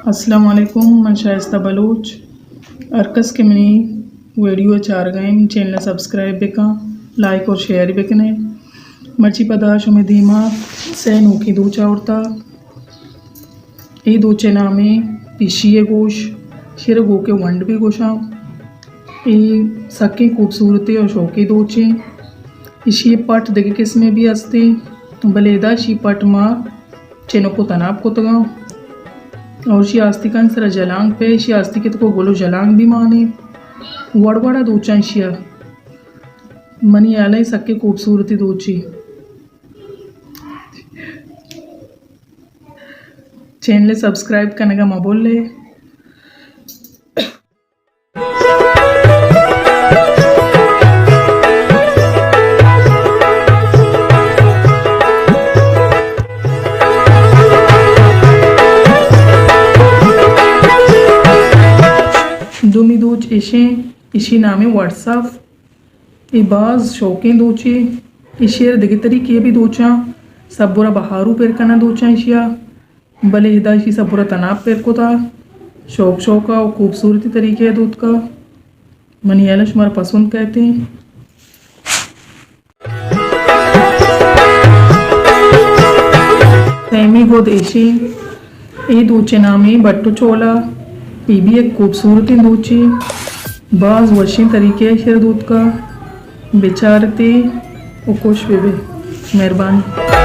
السلام علیکم، من شائستہ بلوچ۔ ہر کس کہ منی ویڈیو ءَ چارگ ءَ اِنت، منی چینل ءَ سبسکرائب بکن، لائک اور شیئر بکنے۔ مرچی پدا شمے دیما سئے نوکیں دوچ آورتا۔ اے دوچ ءِ نام ایں پیشی ءِ گوش، شیر گوک ءِ ونڈ بھی گوشاں۔ اے سکیں خوبصورتیں اور شوکیں دوچیں۔ ایشی ءِ پٹ دگہ قسمے بھی ہستیں، بلے ادا ایشی پٹ ما چنک و تناب کتگاں۔ اور ایشی آستیکانی سرا جلانگ پہ، ایشی آستیک ءِ توکا گل و جلانگ بھی مانیں۔ وڑ وڑا دوچاں ایشی ءَ۔ منی ہیال ءَ سکیں خوبصورتیں دوچے۔ چینل ءَ سبسکرائب کنگا مہ بولے۔ دومی دوچ ایشیں، ایشی نام ایں واٹس ایپ۔ اے باز شوکیں دوچے۔ ایشی ءَ را دگہ طریقے بھی دوچاں، سبرا بہارو پر کناں دوچاں ایشی ءَ۔ بلے ادا ایشی سبرا تناب پر کتا، شوک شوکا و خوبصورتی طریقے ءَ دوتکا۔ منی ہیال ءَ شمارا پسند کئیت ایں۔ سیمی گد ایشیں، اے دوچ ءِ نام ایں بٹو چولا۔ اے بھی یک خوبصورتیں دوچے، باز وشیں طریقے ءَ ایشی ءَ را دوتکا۔ بچارتے و خوش بہ بے۔ مہربانی۔